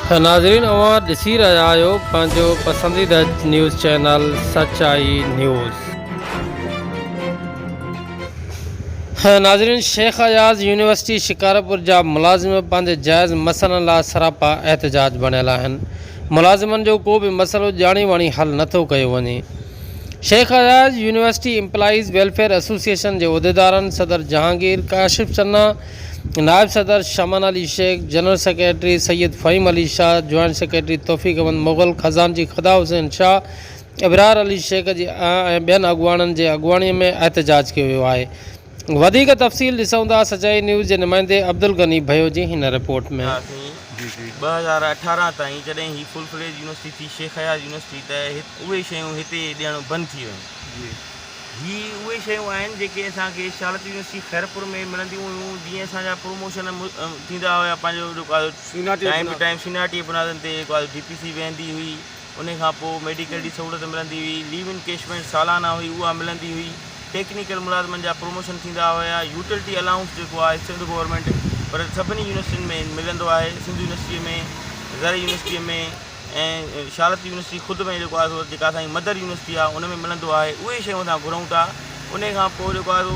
ناظرين اوهان ڏسي رهيا آهيو پنهنجو پسنديده نيوز چينل سچائي نيوز. ناظرين شيخ اياز يونيورسٽي شڪارپور جا ملازم پنهنجي جائز مسئلن لاء سراپا احتجاج بڻيل آهن ملازمن جو ڪو به مسئلو ڄاڻي واڻي حل نٿو ڪيو وڃي Shaikh Ayaz university employees welfare association جي عهديدارن صدر جهانگير ڪاشف چنا، نائب صدر Shaman Ali Shaikh, general secretary Syed Faheem Ali Shah, joint secretary Taufiq Ahmed Mughal, خزانچي خدا حسين شاهه، ابرار علي شيخ جي ۽ ٻين اڳواڻن جي اڳواڻي ۾ احتجاج ڪيو ويو آهي. وڌيڪ تفصيل ڏسون ٿا سچائي نيوز جي نمائندي عبدالغني ڀيو جي هن رپورٽ ۾. ٿياسين 2018 تائين جڏهن هي فل فليج يونيورسٽي ٿي شيخ اياز يونيورسٽي ته اهي شيون هتي ڏيڻ بند ٿي ويون. هي اهي شيون آهن جيڪي اسان کي شارلٽ يونيورسٽي خيرپور ۾ ملنديون هيون جيئن اسان جا پروموشن ٿيندا هيا پنهنجو جيڪو آهي ٽائيم ٽو ٽائيم سينارٽي جي بنيادن تي جيڪو آهي ڊي پي سي ويهندي هئي ان کان پوء ميڊيڪل جي سهولت ملندي هئي ليو انڪيشمينٽ سالانه هئي اها ملندي هئي ٽيڪنيڪل ملازمن جا پروموشن ٿيندا هيا يوٽلٽي الائونس جيڪو آهي سنڌ گورنمينٽ پر سڀني يونيورسٽين ۾ ملندو آهي سنڌ يونيورسٽي ۾ زرعي يونيورسٽي ۾ ۽ شارلٽ يونيورسٽي خود ۾ جيڪو آهي سو جيڪا اسان جي مدر يونيورسٽي آهي ان ۾ ملندو آهي اهي شيون اسان گهرون ٿا ان کان پوء جيڪو آهي سو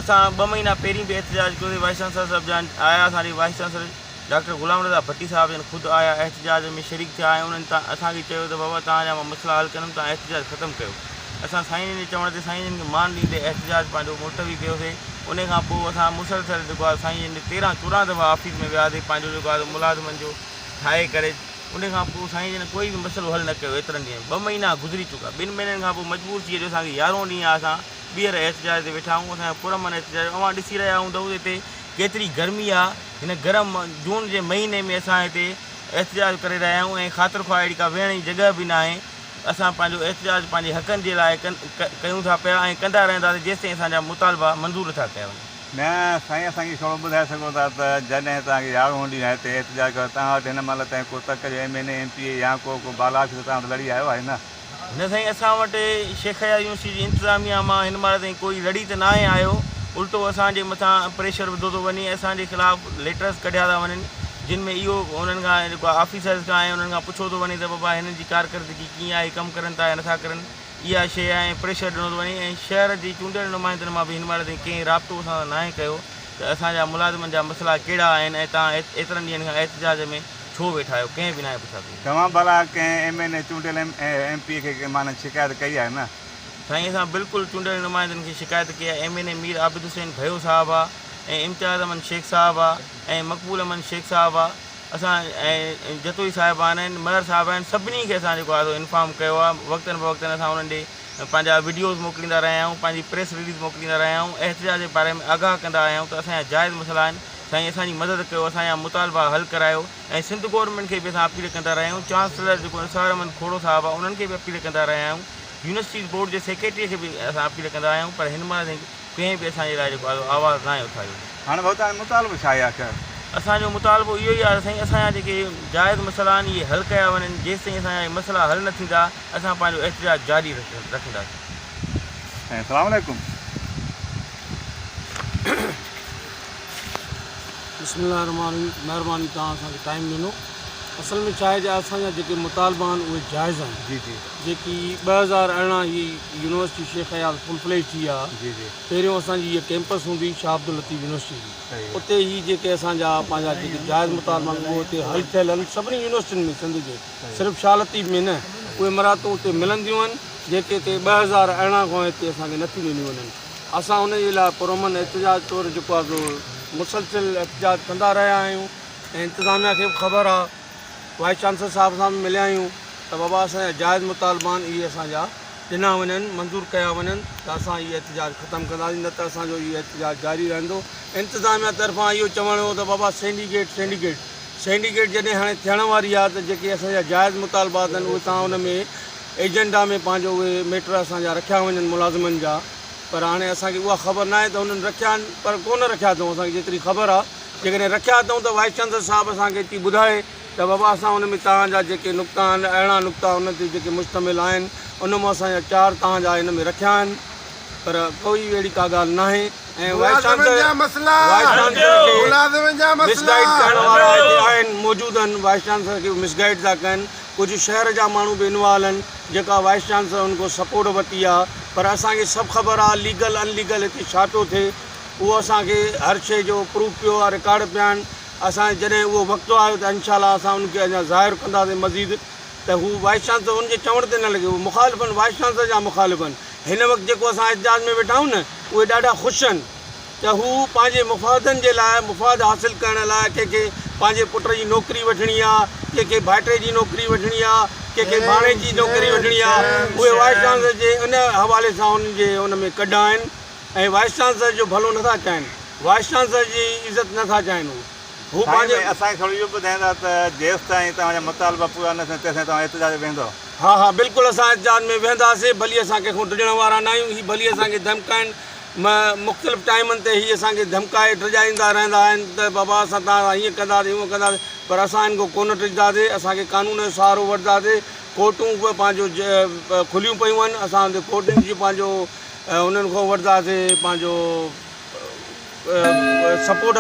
اسان ٻه مهينا پهرين به احتجاج ڪيوسي وائيس چانسلر صاحب جان آيا اسان ڏي vice chancellor doctor Ghulam Raza Bhatti صاحب جن خود آيا احتجاج ۾ شريڪ ٿيا ۽ انهن تان اسان کي چيو ته بابا توهان جا مان مسئلا حل ڪندم توهان احتجاج ختم ڪيو اسان سائين جن جي چوڻ تي سائين جن کي مان ڏيندي احتجاج پنهنجو ملتوي ڪيوسي ان کان پوء اسان مسلسل جيڪو آهي سائين جن جي تيرهن چوڏهن دفعا آفيس ۾ وياسي پنهنجو جيڪو آهي ملازمن جو ٺاهي ڪري ان کان پوء سائين جن ڪوئي به مسئلو حل نه ڪيو ايترن ڏينهن ٻه مهينا گذري چڪا ٻن مهينن کان پوء مجبور ٿي اڄ اسان کي يارهون ڏينهن آهي اسان ٻيهر احتجاج تي ويٺا آهيون اسان جو پرامن احتجاج اوهان ڏسي رهيا هوندؤ ته هتي ڪيتري گرمي آهي هن گرم جون جي مهيني ۾ اسان هتي احتجاج ڪري رهيا آهيون ۽ خاطر خواهه اهڙي ڪا ويهڻ جي جڳهه به ناهي اسان پنهنجو احتجاج پنهنجي حقن جي لاء ڪيون ٿا پيا ۽ ڪندا رهنداسين جيستائين اسان جا مطالبا منظور نٿا ڪيا وڃن. نه سائين اسان کي ٿورو ٻڌائي سگهو ٿا ته جڏهن توهان کي يارهون ڏينهن آهي هتي احتجاج ڪيو توهان وٽ هن مهل تائين ڪو تڪ جو M N A M P A يا ڪو ڪو بالا آفيسر توهان وٽ لڙي آيو آهي نه؟ نه سائين اسان وٽ شيخ اياز يونيورسٽي جي انتظاميا مان هن مهل تائين ڪوئي لڙي ته ناهي آيو الٽو اسان جي مٿان پريشر وڌو ٿو وڃي اسان جي خلاف ليٽرس ڪڍيا ٿا وڃن جن ۾ اهو انهن کان جيڪو آفيسرس کان ۽ انهن کان پڇيو ٿو وڃي ته بابا هنن جي ڪارڪردگي ڪيئن آهي ڪم ڪرن ٿا يا نٿا ڪرن اها شيء آهي ۽ پريشر ڏنو ٿو وڃي ۽ شهر جي چونڊيل نمائندن مان به هن مهل تائين ڪنهن رابطو اسان سان ناهي ڪيو ته اسان جا ملازمن جا مسئلا ڪهڙا آهن ۽ توهان ايترن ڏينهن کان احتجاج ۾ ڇو ويٺا آهيو ڪنهن به ناهي پڇا ڪئي. توهان ڀلا ڪنهن ايم اين اي چونڊيل ايم پي اي کي معنيٰ شڪايت ڪئي آهي نه؟ سائين اسان بلڪل چونڊيل نمائندن کي شڪايت ڪئي آهي M N A Mir Abid Hussain Bhayo صاحب آ ۽ امتياز احمد شيخ صاحب آ ۽ مقبول احمد شيخ صاحب آ اسان ۽ جتوئي صاحبان آهن، مهر صاحب آهن، سڀني کي اسان جيڪو آهي سو انفارم ڪيو آهي، وقتن فوقتن اسان انهن ڏي پنهنجا وڊيوز موڪليندا رهيا آهيون، پنهنجي پريس رليز موڪليندا رهيا آهيون، احتجاج جي باري ۾ آگاهه ڪندا آيا آهيون ته اسان جا جائز مسئلا آهن، سائين اسان جي مدد ڪيو، اسان جا مطالبا حل ڪرايو ۽ سنڌ گورنمينٽ کي به اسان اپيل ڪندا رهيا آهيون، چانسلر جيڪو نثار احمد کوڙو صاحب آهي انهن کي به اپيل ڪندا رهيا آهيون، يونيورسٽيز بورڊ جي سيڪريٽري کي به اسان اپيل ڪندا آيا آهيون پر هن مهل تائين ڪنهن به اسان جي لاء جيڪو آهي آواز ناهي اٿاريو. هاڻي ڀائو توهان جو مطالبو ڇا آهي آخر؟ اسان جو مطالبو اهو ئي آهي ته سائين اسان جا جيڪي جائز مسئلا آهن اهي حل ڪيا وڃن جيستائين اسان جا اهي مسئلا حل نه ٿيندا اسان پنهنجو احتجاج جاري رکنداسين. سائين السلام عليڪم. بسم الله الرحمٰن الرحيم مهرباني توهان اسان کي ٽائيم ڏنو اصل ۾ ڇا آهي جو اسان جا جيڪي مطالبا آهن اهي جائز آهن جي جي جيڪي 2018 هي university Shaikh Ayaz full fledge ٿي آ جي جي پهريون اسان جي هيء ڪيمپس هوندي هئي شاهه عبداللطيف يونيورسٽي جي صحيح اتي هي جيڪي اسان جا پنهنجا جيڪي جائز مطالبا آهن اهي اتي حل ٿيل آهن سڀني يونيورسٽين ۾ سنڌ جي صرف شاهه لطيف ۾ نه اهي مراعتون اتي ملنديون آهن جيڪي هتي 2018 کان هتي اسان کي نٿيون ڏنيون وڃن اسان ان جي لاء پرامن احتجاج طور جيڪو آهي سو مسلسل احتجاج ڪندا رهيا آهيون ۽ انتظاميا کي به خبر آهي وائيس چانسلر صاحب سان به مليا آهيون ته بابا اسان جا جائز مطالبا آهن اهي اسان جا ڏنا وڃن منظور ڪيا وڃن ته اسان اهي احتجاج ختم ڪنداسين نه ته اسان جو اهو احتجاج جاري رهندو انتظاميا طرفان اهو چوڻ هو ته بابا سينڊيڪيٽ سينڊيڪيٽ سينڊيڪيٽ جڏهن هاڻي ٿيڻ واري آهي ته جيڪي اسان جا جائز مطالبا آهن اهي توهان ان ۾ ايجنڊا ۾ پنهنجو اهي ميٽر اسان جا رکيا وڃن ملازمن جا پر هاڻي اسان کي اها خبر ناهي ته هنن رکيا آهن پر ڪونه رکيا اٿئون اسان کي جيتري خبر آهي جيڪڏهن رکيا اٿئون ته وائيس چانسلر صاحب اسان کي اچي ٻڌائي ته بابا اسان ان ۾ توهان جا جيڪي نقطا آهن 18 نقطا ان تي جيڪي مشتمل آهن ان مان اسان جا چار توهان جا ان ۾ رکيا آهن پر ڪوئي اهڙي ڪا ڳالهه ناهي ۽ وائيس چانسلر وائيس چانسلر کي مس گائيڊ ڪرڻ وارا هتي آهن موجود آهن وائيس چانسلر کي مس گائيڊ ٿا ڪن ڪجهه شهر جا ماڻهو به انوالو آهن جيڪا وائيس چانسلر ان کان سپورٽ ورتي آهي پر اسان کي سڀ خبر آهي ليگل ان ليگل هتي ڇا پيو ٿئي اهو اسان کي هر شيء جو پروف پيو آهي رڪارڊ پيا آهن اسان جڏهن اهو وقت آيو ته انشاء الله اسان ان کي اڃا ظاهر ڪنداسين مزيد ته هو وائيس چانسلر ان جي چوڻ تي نه لڳي هو مخالف آهن وائيس چانسلر جا مخالف آهن هن وقت جيڪو اسان احتجاج ۾ ويٺا آهيون نه اهي ڏاڍا خوش آهن ته هو پنهنجي مفادن جي لاء مفاد حاصل ڪرڻ لاء ڪنهن کي پنهنجي پٽ جي نوڪري وٺڻي آهي ڪنهن کي ڀائٽي جي نوڪري وٺڻي آهي ڪنهن کي ڀاڻي جي نوڪري وٺڻي آهي اهي وائيس چانسلر جي ان حوالي سان انهن جي ان ۾ ڪڍ آهن ۽ وائيس چانسلر جو ڀلو نٿا چاهين وائيس چانسلر جي عزت نٿا چاهين هو هو سائين پنهنجي. ڀائي اسان کي ٿورو اهو ٻڌائيندا ته جيستائين توهان جا مطالبا پورا نه ٿين تيستائين توهان احتجاج ۾ ويهندؤ؟ ها ها بلڪل اسان احتجاج ۾ ويهنداسين ڀلي اسان ڪنهن کان ڊڄڻ وارا نه آهيون هي ڀلي اسان کي ڌمڪائين م مختلف ٽائيمن تي هي اسان کي ڌمڪائي ڊڄائيندا رهندا آهن ته بابا اسان توهان سان هيئن ڪنداسين هونئن ڪنداسين پر اسان هن کان ڪونه ڊڄنداسين اسان کي قانون جو سهارو وٺنداسين ڪورٽون به پنهنجو کليون پيون آهن اسان ڪورٽن جي پنهنجو انهن کان وٺنداسين پنهنجو سپورٽ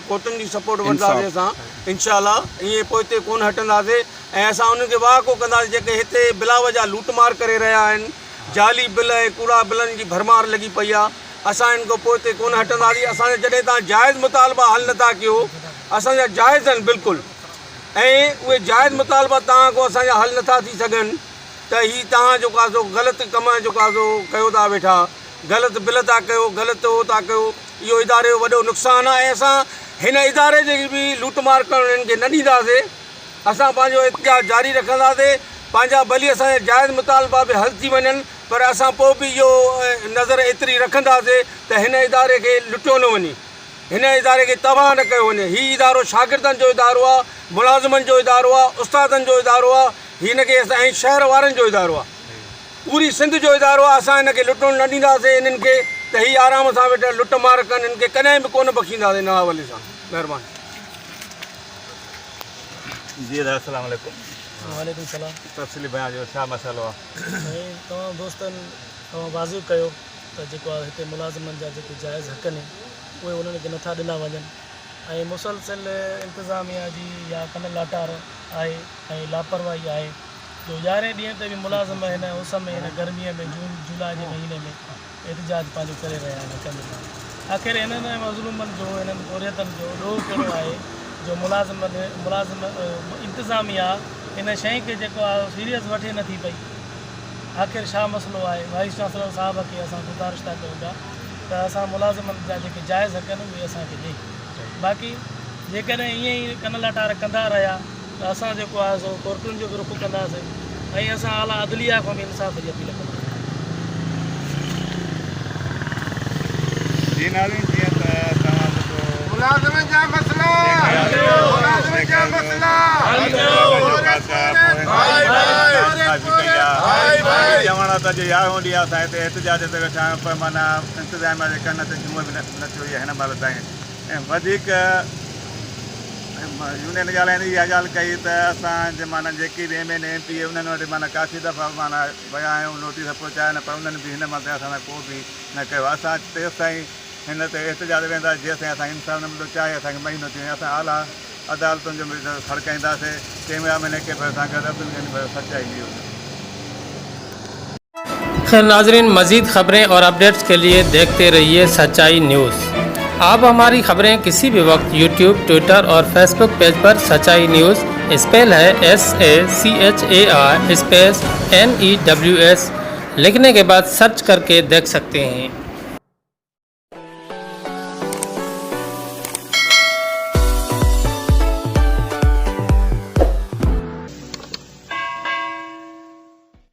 ڪورٽن جي سپورٽ وٺنداسين اسان انشاء الله ائين پوئتي ڪونه هٽنداسين ۽ اسان انهن کي واهه ڪو ڪنداسين جيڪي هتي بلا وجه لوٽ مار ڪري رهيا آهن جعلي بل ۽ ڪوڙا بلن جي ڀرمار لڳي پئي آهي اسان ان کان پوئتي ڪونه هٽنداسين اسان جا جڏهن تان جائز مطالبا حل نٿا ڪيو اسان جا جائز آهن بلڪل ۽ اهي جائز مطالبا تان کان اسان جا حل نٿا ٿي سگهن ته هي تان جو ڪا سو غلط ڪم جو ڪا سو ڪيو ٿا ويٺا غلط بل ٿا ڪيو غلط اهو ٿا ڪيو اهو اداري جو وڏو نقصان آهي ۽ اسان هن اداري جي به لوٽ مار ڪرڻ انهن کي نه ڏينداسين اسان پنهنجو احتجاج جاري رکنداسين پنهنجا ڀلي اسان جا جائز مطالبا به حل ٿي وڃن پر اسان پوء به اهو نظر ايتري رکنداسين ته هن اداري کي لٽيو نه وڃي هن اداري کي تباهه نه ڪيو وڃي هي ادارو شاگردن جو ادارو آهي ملازمن جو ادارو آهي استادن جو ادارو آهي هن کي ۽ شهر وارن جو ادارو آهي پوري سنڌ جو ادارو آهي اسان هن کي لٽڻ نه ڏينداسين انهن کي ته هي آرام سان ويٺا لٽ مار ڪن هن کي ڪڏهن به ڪونه بخشينداسين ان حوالي سان مهرباني. جي ادا السلام عليڪم. وعليڪم السلام. تفصيلي بيان ڏيو ڇا مسئلو آ. سائين توهان دوستن توهان واضح ڪيو ته جيڪو آ هتي ملازمن جا جيڪي جائز حق آهن اهي انهن کي نٿا ڏنا وڃن ۽ مسلسل انتظاميا جي يا ڪن لاٽار آهي ۽ لاپرواهي آهي جو يارهين ڏينهن تي به ملازم هن اس ۾ هن گرميء ۾ جون جولاء جي مهيني ۾ احتجاج پنهنجو ڪري رهيا آهن حقن جي لاء. آخر هنن مظلومن جو هنن پورهيتن جو ڏوهه ڪهڙو آهي جو ملازمن ملازم انتظاميا ان شيء کي جيڪو آهي سيريس وٺي نٿي پئي آخر ڇا مسئلو آهي وائيس چانسلر صاحب کي اسان گذارش ٿا ڪيون پيا ته اسان ملازمن جا جيڪي جائز حق آهن اهي اسان کي ڏئي باقي جيڪڏهن ائين ئي ڪن لاٽار ڪندا رهيا ته اسان جيڪو آهي سو ڪورٽن جو به رخ ڪنداسين ۽ اسان اعليٰ عدليه کان به انصاف جي اپيل ڪنداسين. جي ناظرين جيئن ته توهان جيڪو ملازمن جا مسئلا حل ڪيو ملازمن جا مسئلا حل ڪيو چوڻ ته اڄ يارهون ڏينهن اسان هتي احتجاج تي ويٺا آهيون پر معنيٰ انتظاميا جي ڪن تي جونء به نه چوري آهي هن مهل تائين ۽ وڌيڪ يونين ڳالهائيندي اها ڳالهه ڪئي ته اسان جي معنيٰ جيڪي به M N A M P A انهن وٽ معنيٰ ڪافي دفعا معنيٰ ويا آهيون نوٽيس پهچايا آهن پر انهن به هن مهل تائين اسان سان ڪو به نه ڪيو آهي اسان تيستائين هن تي احتجاج وينداسين جيستائين اسان کي انصاف نه ملندو چاهي اسان کي مهينو ٿي وڃي اسان اعليٰ عدالتن جو به کڙڪائينداسين ڪيميرا مين اي ڪي ڀيو سان گڏ عبدالغني ڀيو سچائي نيوز. خير ناظرين مزيد خبرين اور اپڊيٽس کے لئے ديکھتے رھیے سچائی نیوز آپ ہماری خبریں کسی بھی وقت یوٹیوب ٹویٹر اور فیس بک پیج پر سچائی نیوز اسپیل ہے S A C H A I space N E W S لکھنے کے بعد سرچ کر کے دیکھ سکتے ہیں۔